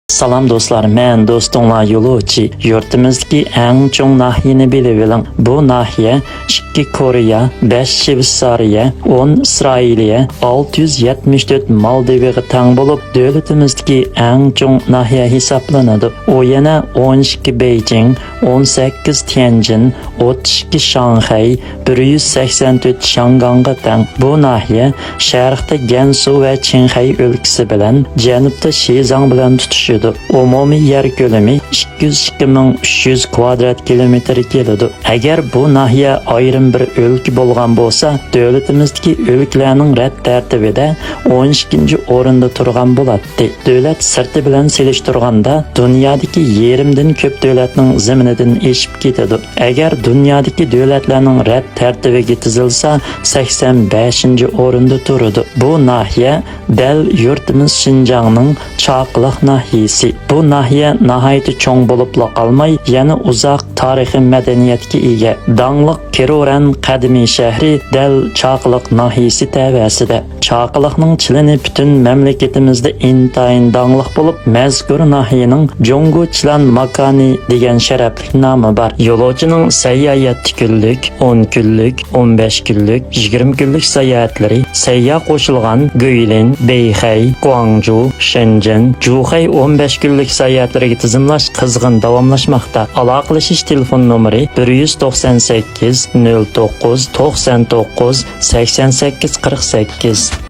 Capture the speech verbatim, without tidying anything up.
سالام دوستلار، مەن دوستۇڭلار يولۇچى. يۇرتىمىزدىكى ئەڭ چوڭ ناھىيەنى بىلىۋېلىڭ. بۇ ناھىيە ئىككى كورېيە، بەش شىۋېتسارىيە، ئون ئىسرائىلىيە، ئالتە يۈز يەتمىش تۆت مالدىۋىغا تەڭ بولۇپ، دۆلىتىمىزدىكى ئەڭ چوڭ ناھىيە ھېسابلىنىدۇ. ئۇ يەنە ئون ئىككى بېيجىڭ، ئون سەككىز تيەنجىن، ئوتتۇز ئىككى شاڭخەي، بىر يۈز سەكسەن تۆت شياڭگاڭغا تەڭ. بۇ ناھىيە شەرقتە گەنسۇ ۋە چىڭخەي ئۆلكىسى بىلەن، جەنۇبتا شىزاڭ بىلەن تۇتىشىدۇ. ئومۇمىي يەر كۆلىمى ئىككى يۈز ئىككى مىڭ ئۈچ يۈز كۋادرات كىلومېتىر كېلىدۇ. ئەگەر بۇ ناھىيە ئايرىم بىر ئۆلكە بولغان بولسا، دۆلىتىمىزدىكى ئۆلكىلەرنىڭ رەت تەرتىبىدە ئون ئىككىنچى ئورۇندا تۇرغان بولاتتى. دۆلەت سىرتى بىلەن سېلىشتۇرغاندا، دۇنيادىكى يېرىمدىن كۆپ دۆلەتنىڭ زېمىنىدىن ئېشىپ كېتىدۇ. ئەگەر دۇنيادىكى دۆلەتلەرنىڭ رەت تەرتىبىگە تىزىلسا، سەكسەن بەشىنچى ئورۇندا تۇرىدۇ. بۇ ناھىيە دەل يۇرتىمىز شىنجاڭنىڭ چاقىلىق ناھىيىسى. بۇ ناھىيە ناھايىتى چوڭ بولۇپلا قالماي، يەنە ئۇزاق تارىخىي مەدەنىيەتكە ئىگە. داڭلىق كىرورەن قەدىمىي شەھىرى دەل چاقىلىق ناھىيىسى تەۋەسىدە. چاقىلىقنىڭ چىلىنى پۈتۈن مەملىكىتىمىزدە ئىنتايىن داڭلىق بولۇپ، مەزكۇر ناھىيەنىڭ جۇڭگو چىلان ماكانى دېگەن شەرەپلىك نامى بار. يولۇچىنىڭ سەيياھەت كۈنلۈك، ئون كۈنلۈك، ئون بەش كۈنلۈك، يىگىرمە كۈنلۈك ساياھەتلىرى سەيياھ قوشۇلغان گۇيلىن، بېيخەي، گۇاڭجۇ، شېنجېن، جۇخەي ئون بەش كۈنلۈك ساياھەتلىرىگە تىزىملاش قىزغىن داۋاملاشماقتا. ئالاقىلىشىش تېلېفون نومۇرى: بىر يۈز توقسان سەككىز، نۆل توققۇز، توقسان توققۇز، سەكسەن سەككىز، قىرىق سەككىز.